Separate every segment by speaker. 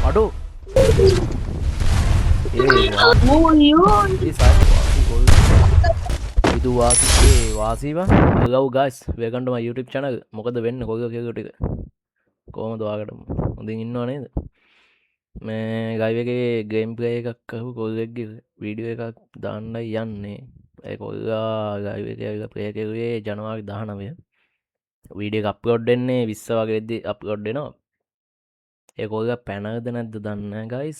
Speaker 1: අඩෝ. ඒ
Speaker 2: ඕ.
Speaker 1: ඒ සාය වාසි ගොල්. විදු වාසි ඒ වාසි බං. Hello guys, welcome to my YouTube channel. මොකද වෙන්නේ කොල්ලෝ කියලා ටික. කොහමද ඔයාලට හොඳින් ඉන්නව නේද? මේ ලයිව් එකේ ගේම් ප්ලේ එකක් කරපු කොල්ලෙක්ගේ වීඩියෝ එකක් දාන්නයි යන්නේ. ඒ කොල්ලා ලයිව් එකේ ඇවිල්ලා ප්ලේ කරුවේ ජනවාරි 19. වීඩියෝ එක අප්ලෝඩ් වෙන්නේ 20 වගේ වෙද්දි අප්ලෝඩ් වෙනවා. ඒ කොල්ලා පැනල්ද නැද්ද දන්නේ නැහැ ගයිස්.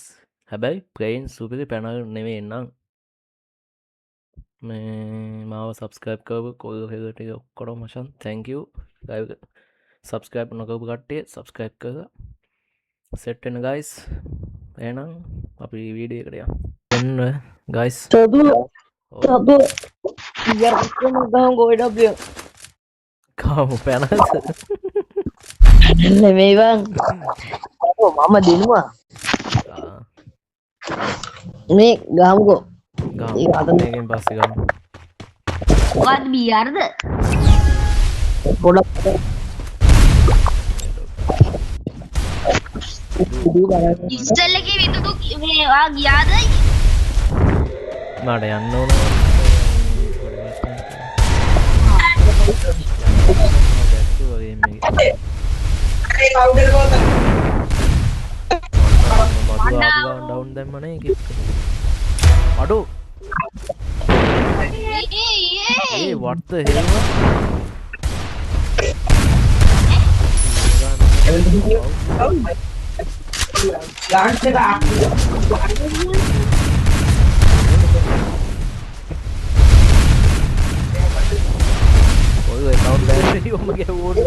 Speaker 1: හැබැයි ප්ලේයින් සුපිරි පැනල් නෙවෙයි නම්. මේ මාව සබ්ස්ක්‍රයිබ් කරපු කොල්ලෝ කියලා ටික ඔක්කොටම මචං thank you. Live එක සබ්ස්ක්‍රයිබ් නොකරපු කට්ටිය සබ්ස්ක්‍රයිබ් කරලා සෙට් වෙන්න ගයිස්. එහෙනම් අපි වීඩියෝ එකට යමු. එන්න ගයිස්.
Speaker 2: චතු චතු ඉයර් ඔක්කොම ගහමු OW.
Speaker 1: කාමු පැනල්ද?
Speaker 2: නෙමෙයි බං. ඔව් මම දෙනවා. මේ ගහමුකෝ.
Speaker 1: ගහමු.
Speaker 2: ඒක අතන.
Speaker 1: මේකෙන් පස්සේ ගමු.
Speaker 3: මොකද්ද BRද?
Speaker 2: පොඩක්
Speaker 3: ඉස්සෙල් එකේ විදුතු මේ ඔයා ගියාද?
Speaker 1: මට යන්න ඕන. ඩවුන් දැම්මනේ කිප්. අඩෝ. ඒ what the hell man? ඔය account බෑන් ඔම්ම ගැහුවොත් නම්.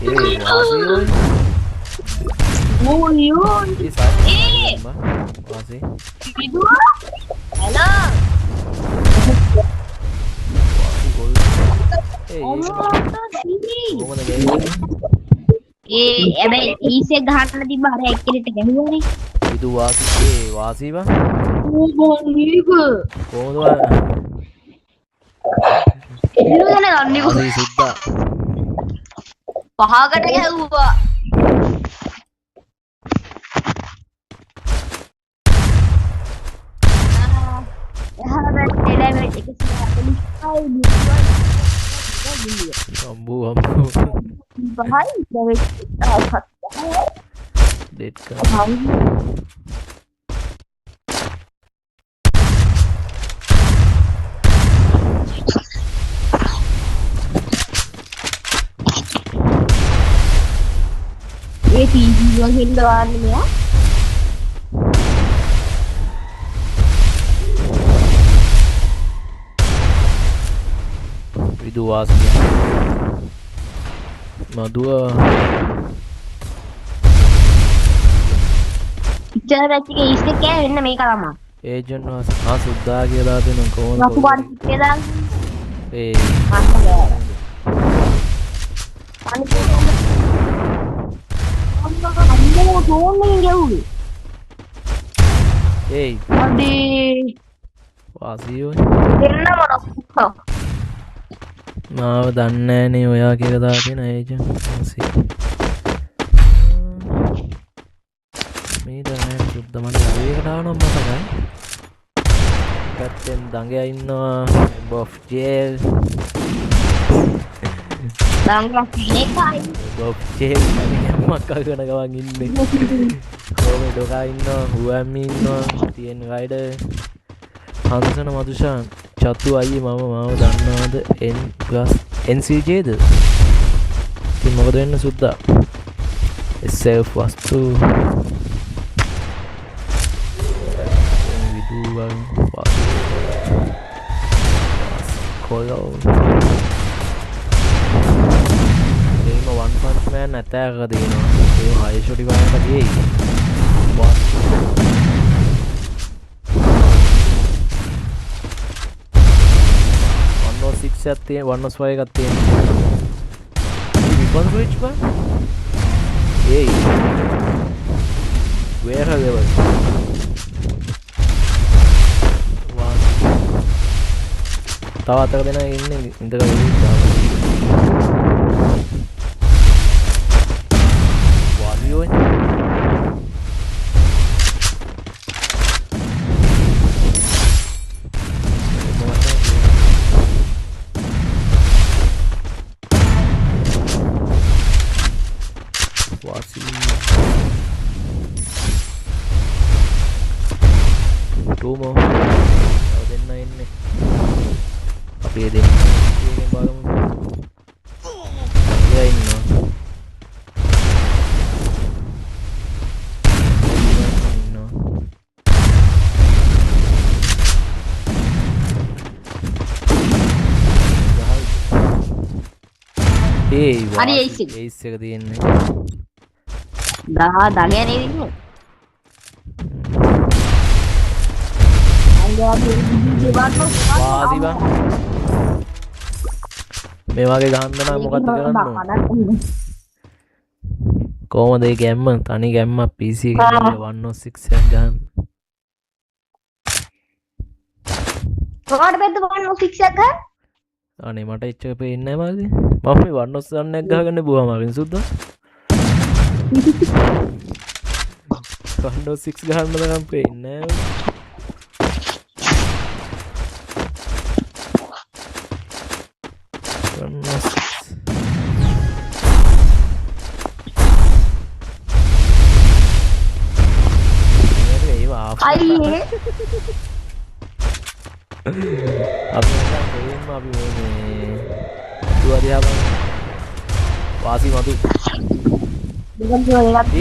Speaker 1: ඒ වාසි ඔය.
Speaker 3: ඕ යෝ.
Speaker 1: ඒ සාය.
Speaker 3: ඒ.
Speaker 1: වාසි.
Speaker 3: විදුවා. હેલો.
Speaker 1: වාසි ගොල්. ඒ
Speaker 3: අම්මා සීනි.
Speaker 1: කොහොමද ගැහුවේ?
Speaker 3: ඒ හැබැයි ඊසේ ගහන්න තිබ්බ අර එක්කෙනෙක්ට ගැහුවානේ.
Speaker 1: විදු වාසි ඒ වාසි බං.
Speaker 3: ඕ බං මේක.
Speaker 1: කොහොමද ඔයා?
Speaker 3: එල්ලු ගැන දන්නේ කොහොමද?
Speaker 1: වාසි සුද්දා.
Speaker 3: පහකට ගැහුවා. එහා පැත්තේ ලැබෙන 145
Speaker 1: අම්බු අම්බු.
Speaker 3: පහයි ලැබෙන හත්.
Speaker 1: ඩෙඩ් කරා.
Speaker 3: ඒ ටීවී වගේ දාන්නේ මෙයා.
Speaker 1: විදු වාසිය. මදුව
Speaker 3: ඉච්චර බැච් එකේ ඊස් එක කෑ වෙන්න මේක තමයි.
Speaker 1: ඒජන්ට් වාසි ආ සුද්දා කියලා දෙන කොහොමද?
Speaker 3: රතු පාට පිටේ දාන්න.
Speaker 1: ඒ
Speaker 3: මන්න බෑ. අනිත් අම්මෝ ෆෝන් එකෙන් ගැහුවේ.
Speaker 1: ඒයි
Speaker 3: අඩේ
Speaker 1: වාසි ඔය.
Speaker 3: දෙන්නම රක්කා.
Speaker 1: මාව දන්නේ නෑනේ ඔයා කියලා දාගෙන ඒජන්ට් වාසි. මේ දන්නේ සුද්ද මට ලයිව් එකට ආවනම් මතකයි. පැත්තෙන් දඟයා ඉන්නවා බොෆ් ජේල්.
Speaker 3: දඟයා එකයි.
Speaker 1: බොෆ් ජේල් මක් අල්ලන ගමන් ඉන්නේ. කොහොමද ඩොකා ඉන්නවා, හුවම්මි ඉන්නවා, ටීඑන් රයිඩර්, හංසන මදුෂාන්, චතු අයියේ මාව දන්නවද? N plus NCJ ද? ඉතින් මොකද වෙන්නේ සුද්දා? SL වස්තු විදුවන් වාසි කොලෝ එහෙම වන් පන්ච් මෑන් ඇටැක් එක තියෙනවා. ඒ හයි ෂොට් වලට ගියේ. වාසි වන් ඕ සික්ස් එකක් තියෙන, වන් ඕ ෆයිව් එකක් තියෙන. මේ විපන් ස්විච් බං. ඒයි where level වාසි. තව 4 දෙනා ඉන්නේ ඉඳලා ඉන්නවා. වාසියෝ වාසි two more. තව දෙන්න ඉන්නේ. අපි ඒ දෙන්න එකෙන් බලමු. එයා ඉන්නවා. ඉන්නවා. ඒ
Speaker 3: හරි, ඒස් එක.
Speaker 1: ඒස් එක තියෙන්නේ.
Speaker 3: දා දගය නේද ඉන්නේ?
Speaker 1: වාසි බං. මේ වගේ ගහන්න නම් මොකද්ද කරන්න ඕන? කොහොමද ඒ ගැම්ම? තනි ගැම්මක් PC එකේ ගිහලා 106 එකක් ගහන්න.
Speaker 3: කොහොමද බෙද්ද 106 එකක් ගහන්න?
Speaker 1: අනේ මට එච්චර පේන්නේ නැහැ මල්ලි. මම මේ 106 එකක් ගහගන්න බුවාම අරින් සුද්දා. 106 ගහන්න තරම් පේන්නේ නැහැ.
Speaker 3: අයියේ
Speaker 1: අපි නිකන් කොහෙන්ම අපි මේ මතු දිහා බලමු. වාසි මතු.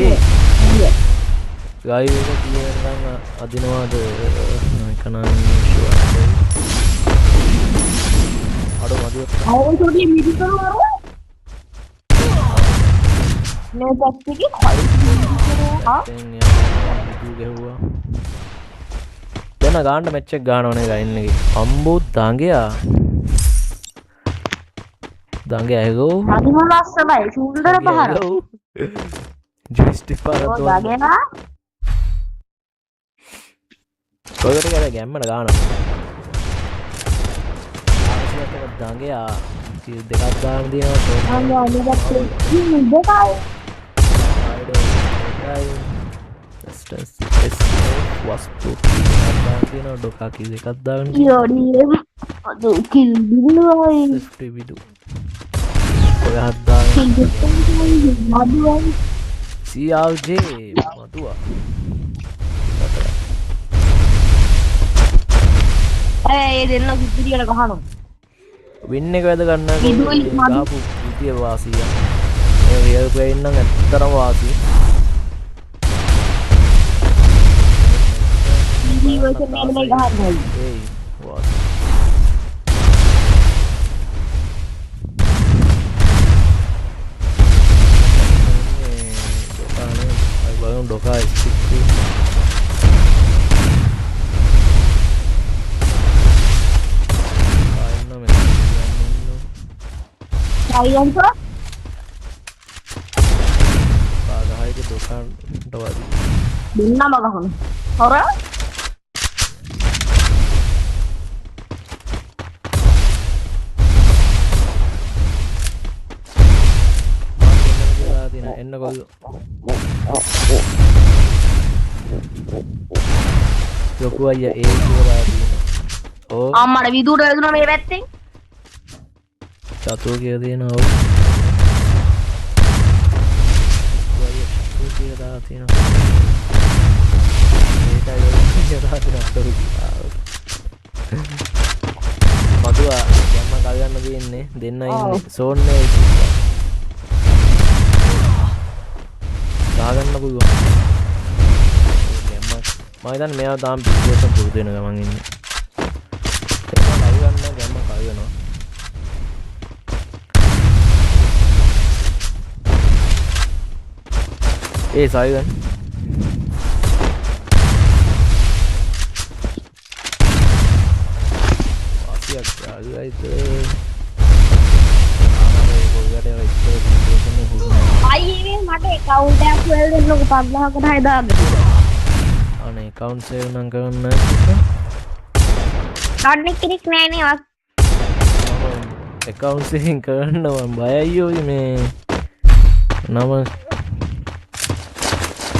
Speaker 1: ඒ ගායි එක කියනකම් අදිනවාද එක නම් ෂුවර්. අඩෝ මදුව.
Speaker 3: අවු චොඩි මිදි කරනවා මේ පැත්තේ කොයි ආ
Speaker 1: දැන් යා මිදු ගැහුවා. දැන් ගාන්න මැච් එක ගන්නවනේ ගයින් එකේ. අම්බෝ දඟයා. දඟයා ඇගෝ.
Speaker 3: හරිම ලස්සනයි සුන්දර පහර.
Speaker 1: ජොයිස්ටික් පාර
Speaker 3: ඔව්
Speaker 1: තෝරන්න.
Speaker 3: දඟයා.
Speaker 1: කොයිකට කියලා ගැම්මන ගානවා. ආසියත් එක දඟයා කිල් දෙකක් දාන්න තියෙනවා.
Speaker 3: අනේ අනේ දෙකයි.
Speaker 1: S වස්තු දාන්න තියෙනවා. ඩොකා කිල් දෙකක් දාන්න තියෙනවා.
Speaker 3: යෝඩි අද කිල් බින්දුවයි.
Speaker 1: සේෆ්ටි විදු. ඔය හත් දාන්න.
Speaker 3: කිල් දෙකයි මදුවයි.
Speaker 1: CRJ මදුවා.
Speaker 3: ඒ දෙන්න සුපිරියට ගහනවා.
Speaker 1: වින් එක වැද ගන්න
Speaker 3: විදුලි මදු.
Speaker 1: ගහපු විදිය වාසිය. මේ රියල් ප්ලේයින් නම් ඇත්තටම වාසිය.
Speaker 3: ඉතින් වර්ෂන් එක මේ ගහන්නේ.
Speaker 1: ඒයි වාසිය. මේ ඩොකා නේ. අපි බලමු ඩොකා ස්ටික් එක. ආ ඉන්න මෙතන කියන්න ඉන්න.
Speaker 3: සයියන්ස
Speaker 1: පා ගහයිද ඩොකාන්ට වදී.
Speaker 3: දෙන්නම ගහනවා. හොර
Speaker 1: මාත් දෙන්නම කියලා තියෙන එන්න කොල්ලෝ. ලොකු අයියා ඒ කියලා තියෙනවා. ඔව්
Speaker 3: අම්මට විදුර වැදුනා මේ පැත්තෙන්.
Speaker 1: චතුර් කියලා තියෙනවා. ඔව්. ලොකු අයියා චතුර් කියලා දාලා තියෙනවා. ඒකයි ඔය කියලා දාලා තියෙනවා. අඩු කියලා. මදුවා ගැම්ම කල් ගන්න තියෙන්නේ. දෙන්න ඉන්නේ. සෝන් එකේ ඉන්නවා. ගහ ගන්න පුළුවන්. ඒ ගැම්ම මම හිතන්නේ මෙයා තාම බිස්නස් පුරුදු වෙන ගමන් ඉන්නේ. ඒක ලව් ගන්න ගැම්ම කල් වෙනවා. ඒ සයිවන් වාසියක් යාළුවයිද ආනරේ කොල්ලට ඒවා ඉස්සර බිස්නස් එකේ හුරු නෑ.
Speaker 3: අයියේ මේ මට ඇකවුන්ට් එකක් හොයලා දෙන්නකෝ 5000කට හදාගන්න.
Speaker 1: අනේ ඇකවුන්ට් සේව් නම් කරන්න නෑ සිත.
Speaker 3: දන්නේ කෙනෙක් නෑනේ වක්.
Speaker 1: ඇකවුන්ට්ස් එකෙන් කරන්න මං බයයි ඔය මේ නම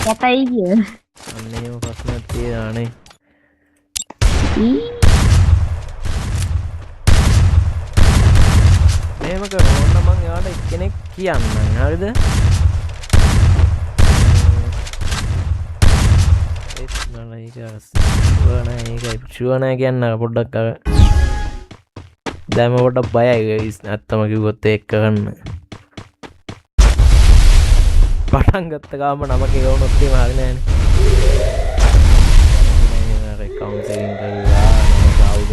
Speaker 3: කැතයි කිය.
Speaker 1: අන්න එහෙම ප්‍රශ්නයක් තියෙනවා නේ. මෙහෙම කරමු. ඔන්න මං එයාට එක්කෙනෙක් කියන්නම්. හරිද? ඒත් මම ඒක ෂුවර් නෑ. ඒකයි ෂුවර් නෑ කියන්න අර පොඩ්ඩක් අර දැන් මම පොඩ්ඩක් බයයි ගයිස්. ඇත්තම කිව්වොත් ඒක කරන්න. පටන් ගත්ත ගාම නමක එක වුණොත් එහෙම හරි නෑනේ. නෑ අර ඇකවුන්ට් එකෙන් කරලා නම කවුද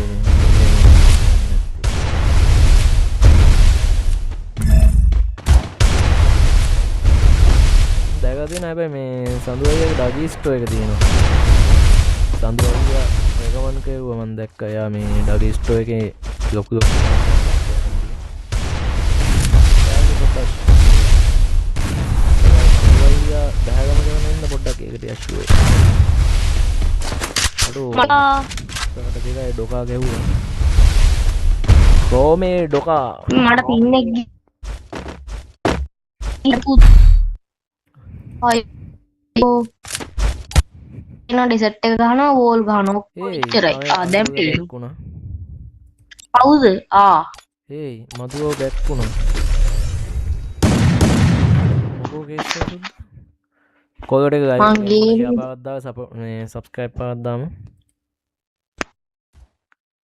Speaker 1: දැකලා තියෙන හැබැයි මේ සඳු අයියාගේ ඩගී ස්ටෝර් එක තියෙනවා. සඳු අයියා රෙකමන්ඩ් කරුවා මං දැක්කා එයා මේ ඩගී ස්ටෝර් එකේ ලොකු ලොකු සඳු අයියා බැහැගම කරන ඉන්න පොඩ්ඩක් ඒක ටිකක් ෂුවර්. අඩෝ
Speaker 3: මට
Speaker 1: එතකොට දෙකයි ඩොකා ගැහුවා. රෝමේ ඩොකා
Speaker 3: මට පින් එක අයියෝ එන ඩෙසර්ට් එක ගහනවා වෝල් ගහනවා ඔක්කොම
Speaker 1: ඒයි
Speaker 3: ඉච්චරයි.
Speaker 1: තව
Speaker 3: ආ දැන්
Speaker 1: මදුව
Speaker 3: පේනවා.
Speaker 1: බැක්කුණා.
Speaker 3: කවුද? ආ
Speaker 1: ඒයි මදුව බැක්කුණා. මොකෝ කේස් එක සුද්ද? කොල්ලෝ ටික ගයිස්
Speaker 3: මං
Speaker 1: මේ
Speaker 3: ගේම්
Speaker 1: ෂෙයා පාරක් දාලා මේ සබ්ස්ක්‍රයිබ් පාරක් දාමු.
Speaker 3: මම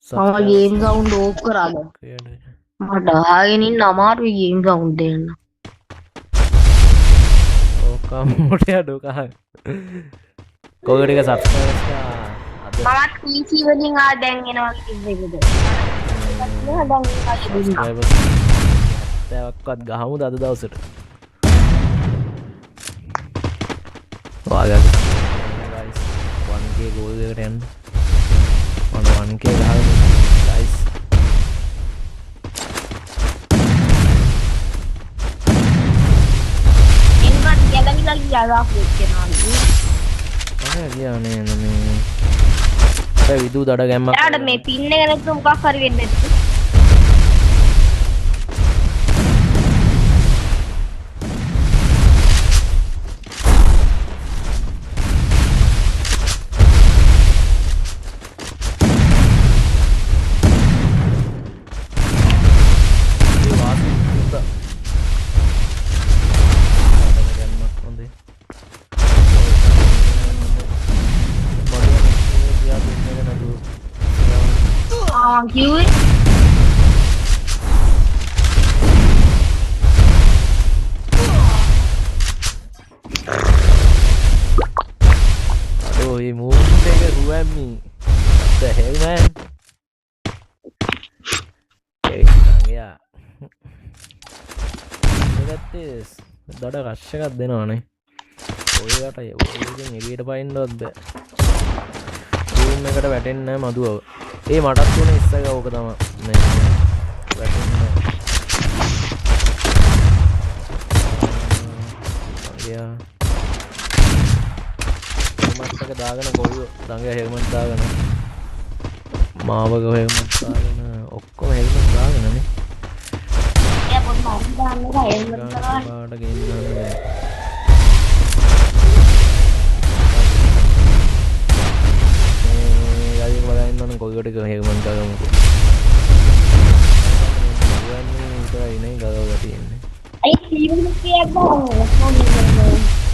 Speaker 1: සබ්ස්ක්‍රයිබ්
Speaker 3: ගේම් සවුන්ඩ් ඕෆ් කරා දැන්. මට අහගෙන ඉන්න අමාරුයි ගේම් සවුන්ඩ් දෙන්න.
Speaker 1: ඕකම් මොටයා ඩොකා. කොල්ලෝ ටික සබ්ස්ක්‍රයිබ් කරලා අද
Speaker 3: මමත් PC වලින් ආ දැන් එනවා කිව්ව එකද? නෑ දැන් එනවා කිව්වා.
Speaker 1: සබ්ස්ක්‍රයිබර්ස් 70ක්වත් ගහමුද අද දවසට? ඔයාලගේ ගයිස් 1K goal එකට යන්න. මම 1K ගහගෙන ගයිස්.
Speaker 3: එන්නත් ගැලවිලා ගියා දාපු එක්කෙනා.
Speaker 1: අනේ ගියා නේ මේ. ඒ විදු දඩ ගැම්මක්
Speaker 3: එයාට මේ පින් එක නැතුව මොකක් හරි වෙන්නේ නැති.
Speaker 1: ඒ වාසි සුද්දා. දඩ ගැම්මක් හොඳේ.
Speaker 3: ආ කිව්වේ
Speaker 1: අඩෝ මේ මූව්මන්ට් එක රුවැම්මි. What the hell man? ඒ ගියා. මේකත් දඩ රෂ් එකක් දෙනවනේ. ඔය යට ඔයගෙන් එළියට පයින්නවත් බෑ. රූම් එකට වැටෙන්නේ නෑ මදුවව. ඒ මටත් උනේ ඉස්සග ඕක තමයි. මේ වැටෙන්නේ නෑ. ගියා. හෙල්මට් එක දාගෙන කොල්ලෝ දඟ හෙල්මට් දාගෙන මාවක හෙල්මට් දාගෙන ඔක්කොම හෙල්මට් දාගෙන නේ.
Speaker 3: එයා පොඩි මම දාන්න එක හෙල්මට් කරවන්න.
Speaker 1: පාට ගෙන්න බෑ. මේ ගාඩියක බලන් ඉන්න ඕනේ කොල්ලෝ ටික හෙල්මට් දාගමුකෝ. මම විතරයි නේ ගලවලා තියෙන්නේ.
Speaker 3: අයි සීවල් කීයක් ගහනවා?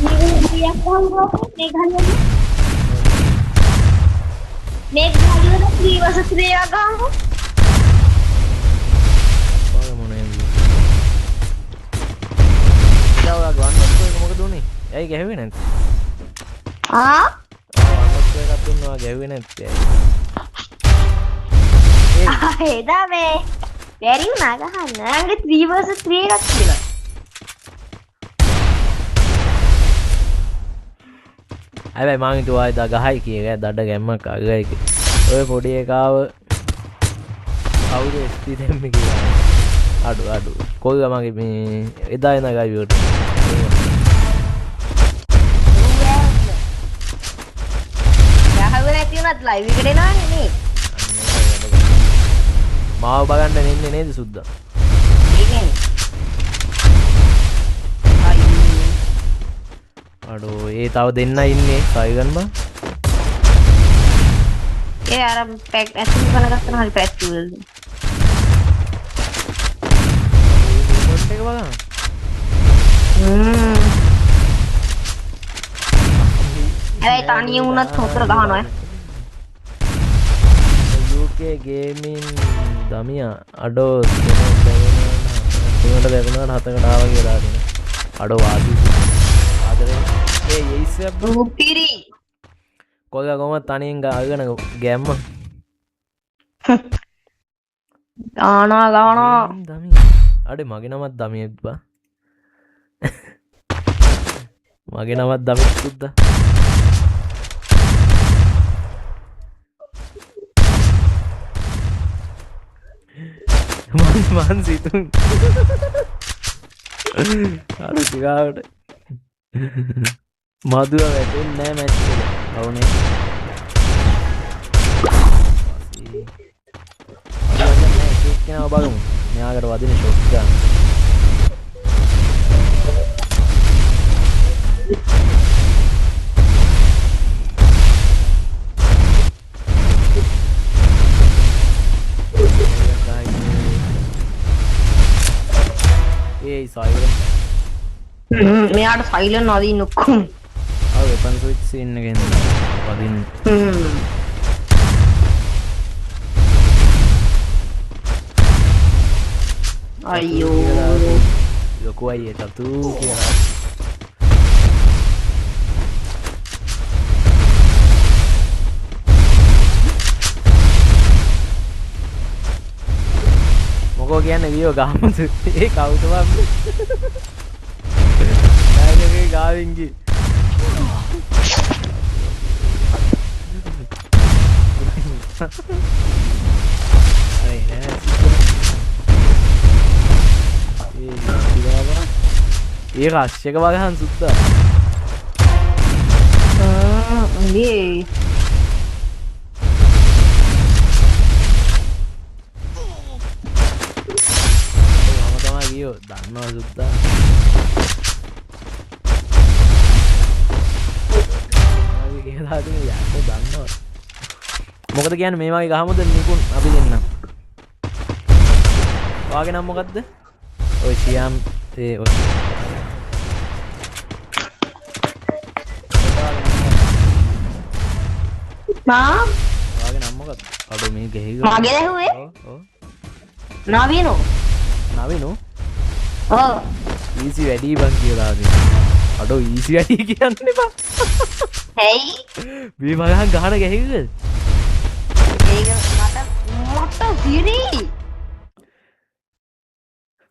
Speaker 3: සීවල් කීයක් ගහනවා? මේ ගහන්නේ මේ ගහනවා 3 වර්සස් 3 එකක් ගහමු.
Speaker 1: බලමු නේද? දැන් ඔයාගේ වන් වස්තු එක මොකද උනේ? ඇයි ගැහුවේ නැත්තේ?
Speaker 3: ආ
Speaker 1: වන් වස්තු එකක් දුන්නා ගැහුවේ නැත්තේ ඇයි?
Speaker 3: එදා මේ බැරි වුණා ගහන්න. අංගේ 3 වර්සස් 3 එකක් කියලා.
Speaker 1: හැබැයි මං හිතුවා එදා ගහයි කියලා දඩ ගැම්මක් අගයි කියලා. ඔය පොඩි එකාව කවුද SP දැම්මේ කියලා. අඩු අඩු. කොල්ලා මගේ මේ එදා එන ගයිවට.
Speaker 3: ගහුවේ නැති වුණත් ලයිව් එකට එනවනේ නේ.
Speaker 1: මාව බලන්න එන්නේ නේද සුද්දා?
Speaker 3: ඒකෙන් අයියෝ.
Speaker 1: අඩෝ ඒ තව දෙන්න ඉන්නේ සයිගන් බං.
Speaker 3: ඒ අර පැක් ඇතුළු කන ගත්තම හරි පැත්තු වලද.
Speaker 1: ඒ මූව්මන්ට් එක බලන්න.
Speaker 3: හැබැයි තනිය වුණත් හොතර ගහනවා ඈ.
Speaker 1: UK gaming දමියා අඩෝ තුනට දැකුණාට හතකට ආවා කියලා දෙන. අඩෝ වාසි ආදරේ. ඒ ඒස් එකක් බං.
Speaker 3: උපිරි.
Speaker 1: කොල්ලා කොහමද තනියෙන් ගාගෙන ගැම්ම.
Speaker 3: ගානවා ගානවා.
Speaker 1: දමියා. අඩේ මගේ නමත් දමියෙක් බං. මගේ නමත් දමිත් සුද්දා. මං සිතුන් අර සිගාවට මදුව වැටෙන්නේ නෑ මැච් එක. ඔව්නේ. එක එක්කෙනාව බලමු. මෙයාකට වදින ෂොට් ගන්න. ඒ සයිලන්
Speaker 3: මෙයාට සයිලන් වදින්න ඔක්කොම.
Speaker 1: ආ වෙපන් ස්විච් සීන් එකෙන් වදින්න.
Speaker 3: අයියෝ.
Speaker 1: ලොකු අයියේ තතු කියලා. මොකෝ කියන්නේ වියෝ ගහමුද? ඒ කවුද බං? නායකගේ ගාවින් ගියේ. අනේ නෑ ඒ ඉතිරා ඒ රෂ් එක වගහන් සුද්දා.
Speaker 3: මේ
Speaker 1: මම තමයි ගියෝ දන්නවා සුද්දා. මගේ කියලා දුන්නේ යකෝ දන්නවා. මොකද කියන්නේ මේ වගේ ගහමුද නිකුන් අපි දෙන්නම්. ඔයාගේ නම මොකද්ද? ඔය ශියාම් ඒ ඔය
Speaker 3: මා
Speaker 1: ඔයාගේ නම මොකද්ද? අඩෝ මේ ගෙහි
Speaker 3: මගේ ඇහුවේ?
Speaker 1: ඔව් ඔව්.
Speaker 3: නවීනු.
Speaker 1: නවීනු?
Speaker 3: ඔව්.
Speaker 1: ඊසි වැඩි බං කියලා ආදී. අඩෝ ඊසි වැඩි කියන්න එපා.
Speaker 3: ඇයි?
Speaker 1: මේ මගහන් ගහන ගැහිල්ල?
Speaker 3: ඒක මට මට සිරි.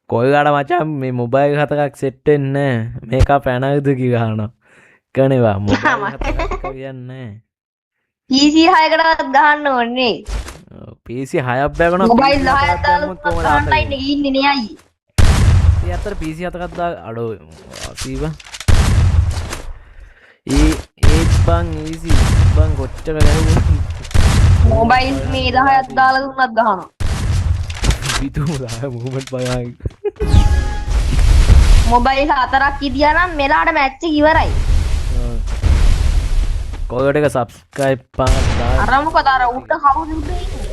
Speaker 1: කොල්ලාට මචං මේ මොබයිල් හතරක් සෙට් වෙන්නේ නෑ. මේක පැනවිද කි ගහනවා. කනේවා මොබයිල් හතරක් කියන්නේ නෑ.
Speaker 3: PC 6කටවත් ගහන්න ඕනේ.
Speaker 1: ඔව් PC 6ක් බැගුණා.
Speaker 3: මොබයිල් 10ක් දාලා ගහන්න ඉන්නේ ඉන්නේ නේ අයියේ.
Speaker 1: ඒ අතර PC හතරක් දා අඩෝ වාසීවා. ඒ ඒත් බං ඊසි බං කොච්චර ගැහුවා.
Speaker 3: මොබයිල් මේ 10ක් දාලා දුන්නත් ගහනවා.
Speaker 1: පිටුම 10 මූව්මන්ට් බලන්.
Speaker 3: මොබයිල් හතරක් හිටියා නම් මෙලාට මැච් එක ඉවරයි.
Speaker 1: කොල්ලෝ ටික සබ්ස්ක්‍රයිබ් පාරක් දාන්න.
Speaker 3: අර මොකද අර උඩ කවුද උඩ ඉන්නේ?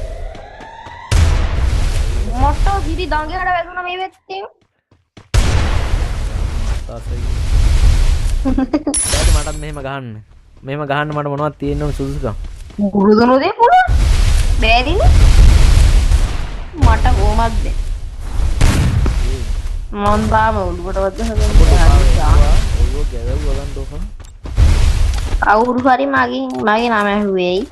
Speaker 3: මට සිරි දඟයට වැදුනා මේ පැත්තෙන්.
Speaker 1: බෑද මටත් මෙහෙම ගහන්න. මෙහෙම ගහන්න මට මොනවද තියෙන්න ඕන සුදුසුකම්?
Speaker 3: පුරුදු නොදේ පුළුවන්. බෑදිනේ. මට කොහොමද බෑ. මං තාම ඔළුවටවත් ගහගන්න බෑ.
Speaker 1: ඔළුව ගැලවුවා ගන්න ඕක.
Speaker 3: කවුරු හරි මගේ මගේ නම ඇහුවේයි.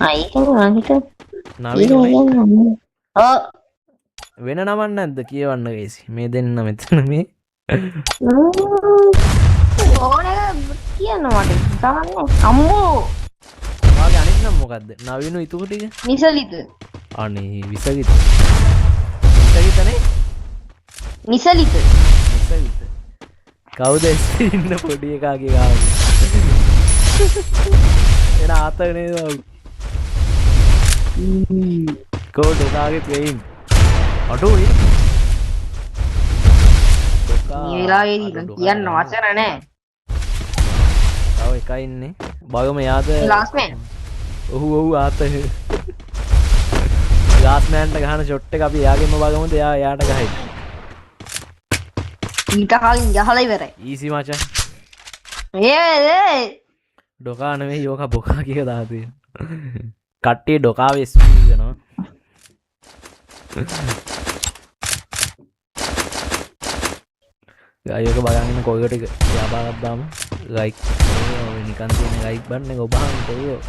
Speaker 3: ආ ඒක මං හිතුවේ.
Speaker 1: නවීන
Speaker 3: ඔව්.
Speaker 1: වෙන නමක් නැද්ද කියවන්න ගේසි? මේ දෙන්න මෙතන මේ
Speaker 3: ඕන එක කියන්න මට. කමන්නේ. අම්මෝ.
Speaker 1: ඔයාගේ අනිත් නම මොකද්ද? නවීනු ඉතුරු ටික?
Speaker 3: නිසලිත.
Speaker 1: අනේ විසගිත. විසගිතනේ?
Speaker 3: නිසලිත.
Speaker 1: විසගිත. කවුද එස්පී ඉන්න පොඩි එකාගේ ගාව? එන ආත නේද බං? කෝ ඩොකාගේ ප්ලේයින්. අඩෝ ඒ ඩොකා.
Speaker 3: මේ වෙලාවේදී
Speaker 1: අඩෝ
Speaker 3: නම්
Speaker 1: ඩොකා
Speaker 3: කියන්න
Speaker 1: ගහනවා.
Speaker 3: වචන නෑ.
Speaker 1: තව එකයි ඉන්නේ. බලමු යාද.
Speaker 3: ලාස්ට් මෑන්.
Speaker 1: ඔහු ඔහු ආත ලාස්ට් මෑන්ට ගහන ෂොට් එක අපි එයාගෙන්ම බලමුද? එයා එයාට ගහයි.
Speaker 3: ඊට කලින් ගහලා ඉවරයි.
Speaker 1: ඊසි මචං.
Speaker 3: ඒ ඒ
Speaker 1: ඩොකා නෙවෙයි යෝක බොකා කියලා දාලා තියෙනවා. කට්ටිය ඩොකාව SP වෙනවා. ගායක බලන් ඉන්න කොල්ලෝ ටික ව්‍යාපාරයක් දාමු. ලයික් ඔය නිකන් තියෙන ලයික් බටන් එක ඔබහන් කොල්ලෝ.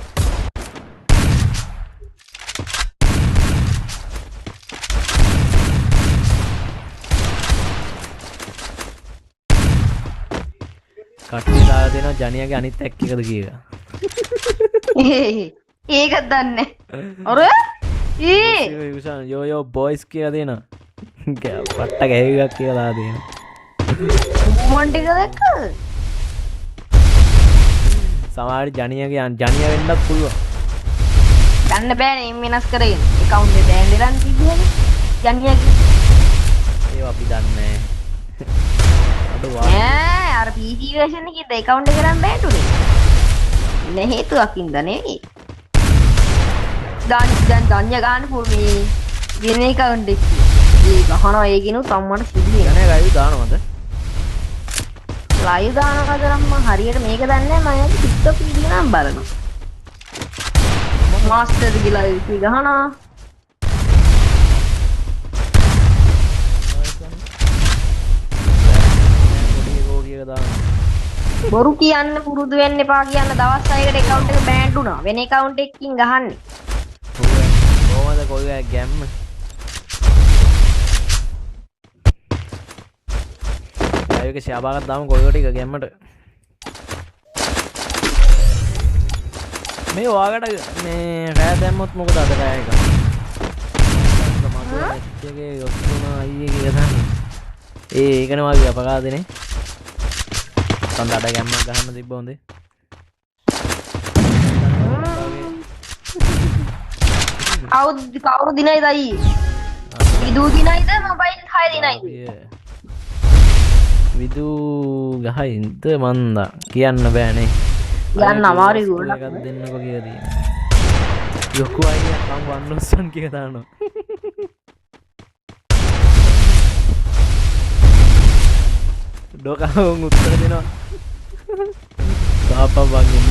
Speaker 1: කට්ටිය දාලා දෙනවා ජනියාගේ අනිත් ඇක් එකද කියලා.
Speaker 3: ඒකත් දන්නේ. අර ඒ
Speaker 1: යුෂාන් යෝ යෝ බොයිස් කියලා දෙනවා. පට්ට ගැහිලක් කියලා දාලා දෙනවා.
Speaker 3: මූව්මන්ට් එක දැක්කද?
Speaker 1: සමහර ජනියාගේ ජනියා වෙන්නත් පුළුවන්.
Speaker 3: ගන්න බෑනේ වෙනස් කරගෙන. ඇකවුන්ට් එක බෑන් වෙලා තිබුණේ. ජනියාගේ.
Speaker 1: ඒව අපි දන්නේ නෑ. අඩෝ වා.
Speaker 3: නෑ අර PC version එකේ ඇකවුන්ට් එක නම් බෑන් උනේ. ඉන්න හේතුවක් ඉඳ නෙවෙයි. දැන් දැන් ධන්‍ය ගන්න පුළුවන් මේ වෙන ඇකවුන්ට් එකේ. ඒ ගහනවා ඒකිනුත් අම්මට සිදු වෙනවා.
Speaker 1: ජනියා ලයිව් දානවද?
Speaker 3: ලයිව් දානවද නම් මං හරියට මේක දන්නේ නෑ. මං යන්නේ TikTok video නම් බලනවා. මාස්ටර් ගේ ලයිව් එක ගහනවා.
Speaker 1: පොඩි එකෝ කියලා දානවා.
Speaker 3: බොරු කියන්න පුරුදු වෙන්න එපා කියන්න දවස් 6කට ඇකවුන්ට් එක බෑන්ඩ් වුණා. වෙන ඇකවුන්ට් එකකින් ගහන්නේ.
Speaker 1: කොහොමද කොල්ලෝ ගැම්ම? ලයිව් එක ෂෙයා බාරක් දාමු කොල්ලෝ ටික ගැම්මට. මේ ඔයාලට මේ රෑ දැම්මොත් මොකද අද රෑ එක? මට එකේ යොස්සුන අයියේ කියලා දාන්න. ඒ ඒකනේ වාගේ අපරාධනේ. තන් දඩ ගැම්මක් ගහන්න තිබ්බ හොඳේ.
Speaker 3: කවුරු දිනයිද අයියේ? විදු දිනයිද මොබයිල් 6 දිනයිද?
Speaker 1: විදු ගහයින්ද මන්දා කියන්න බෑනේ.
Speaker 3: කියන්න අමාරුයි ගොඩක්.
Speaker 1: එකක් දෙන්නකෝ කියලා තියෙනවා. ලොකු අයියා මං වන්නොස්සන් කියලා දානවා. ඩොකා උන් උත්තර දෙනවා. තාප්පා බං එන්න.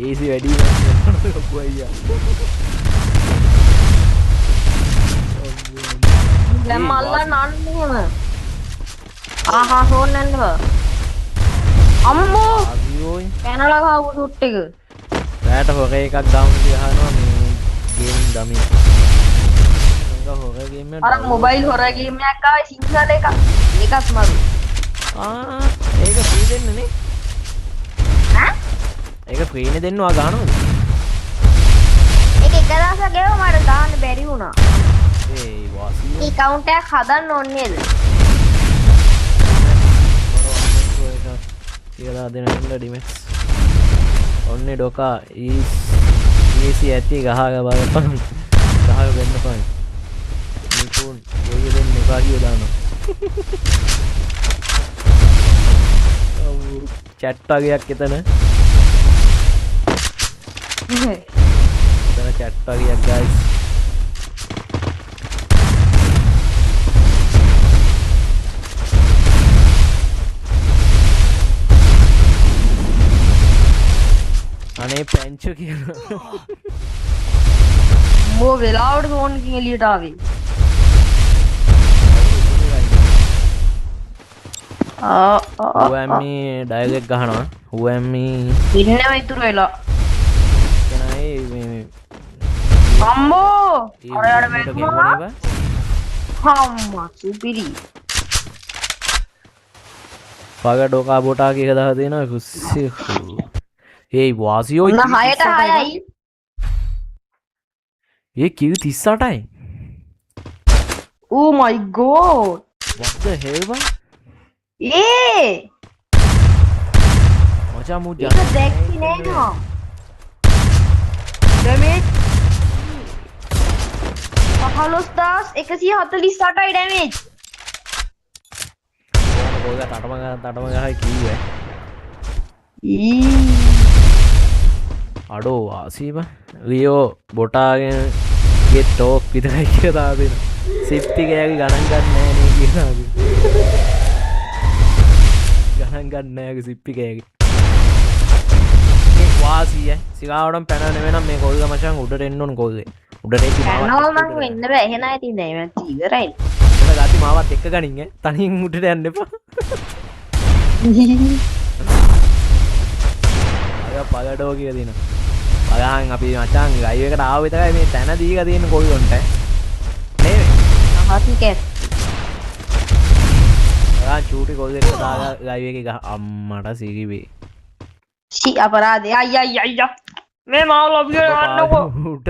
Speaker 1: ඒසි වැඩි වෙනවා ලොකු අයියා.
Speaker 3: දැන් මල්ලන්න අන්න එහෙම. ආහා ෆෝන් යන්න බා. අම්මෝ
Speaker 1: ආවියෝයි.
Speaker 3: පැනලා ගහපු ෂොට් එක.
Speaker 1: රෑට හොර එකක් දාමු කියලා අහනවා මේ ගේමින් ඩමි. නංගා හොර ගේම් එක
Speaker 3: අර මොබයිල් හොර ගේම් එකක් ආවේ සිංහල එකක්. ඒකත් මරු.
Speaker 1: ආ ඒක ෆ්‍රී දෙන්න නේ.
Speaker 3: ඈ?
Speaker 1: ඒක ෆ්‍රී නේ දෙන්න ඔයා ගහනවද?
Speaker 3: ඒක එක දවසක් ගෙව මට දාන්න බැරි වුණා.
Speaker 1: ඒ වාසිය.
Speaker 3: ඒ ඇකවුන්ට් එකක් හදන්න ඕනේ නේද?
Speaker 1: කියලා දෙන හින්දා ඩිමෙක්ස්. ඔන්නේ ඩොකා ඊසි ඇති ගහಗ බලපන්. ගහග වෙන්න පන්. නිකුන් ඔය දෙන්න එපා කියලා දානවා. ඔව් චැට් වගේක් එතන. එතන චැට් වගේක් ගයිස්. අනේ පැංචු කියනවා.
Speaker 3: මෝ වෙලාවට ෆෝන් එකකින් එළියට ආවේ. ආ ආ
Speaker 1: හුවැම්මි ඩයලොග් ගහනවා. හුවැම්මි
Speaker 3: ඉන්නව ඉතුරු වෙලා.
Speaker 1: කෙනයි මේ
Speaker 3: අම්මෝ
Speaker 1: ඒ
Speaker 3: අර යාට
Speaker 1: මේට
Speaker 3: බැලුවා.
Speaker 1: ගෙවුවනේ බා.
Speaker 3: අම්මා සුපිරි.
Speaker 1: පග ඩොකා බොටා කියලා දාලා තියෙනවා කුස්සිය. ඒ වාසියෝ
Speaker 3: ඔන්න 6ට 6යි.
Speaker 1: ඒ කිව් 38යි.
Speaker 3: Oh my god.
Speaker 1: What the hell බං?
Speaker 3: ඒ
Speaker 1: මචං මූ
Speaker 3: ඒක දැක්කේ නෑ නෝ. Damage 15148යි damage.
Speaker 1: කොහොමද කොල්ල තටම ගහ තටම ගහයි කිව්වේ.
Speaker 3: ඊ
Speaker 1: අඩෝ වාසීම ලියෝ බොටාගෙන ගේ ටෝක් විතරයි කියලා දාලා දෙනවා. සිප්පි කෑලි ගණන් ගන්න නෑ නේ කියලා දාලා දෙනවා. ගණන් ගන්න නෑ සිප්පි කෑලි. මේ වාසී ඈ සිගාවටම පැන නෙවෙයි නම් මේ කොල්ල මචං උඩට එන්න ඕන කොල්ලේ. උඩට එද්දි මාවත්
Speaker 3: පැනවල
Speaker 1: එක්ක
Speaker 3: නම්
Speaker 1: උඩට
Speaker 3: වෙන්න බෑ. එහෙනම් ඉතින් දැන් මැච් ඉවරයි.
Speaker 1: උඩට ගාති මාවත් එක්ක ගනින් ඈ. තනියෙන් උඩට යන්න එපා. අය පගඩෝ කියලා දෙනවා. බලහන් අපි මචං ලයිව් එකට ආව විතරයි මේ තැන දීලා තියෙන කොල්ලොන්ට ඈ. නේද?
Speaker 3: හසිකැත්.
Speaker 1: බලහන් චූටි කොල්ලෙක් දාලා ලයිව් එකේ ගහ අම්මට සිරිවේ.
Speaker 3: ෂි අපරාධේ. අයියා අයියා අයියා. මේ මාව ලොබි එකට ගන්නකෝ.
Speaker 1: උඩ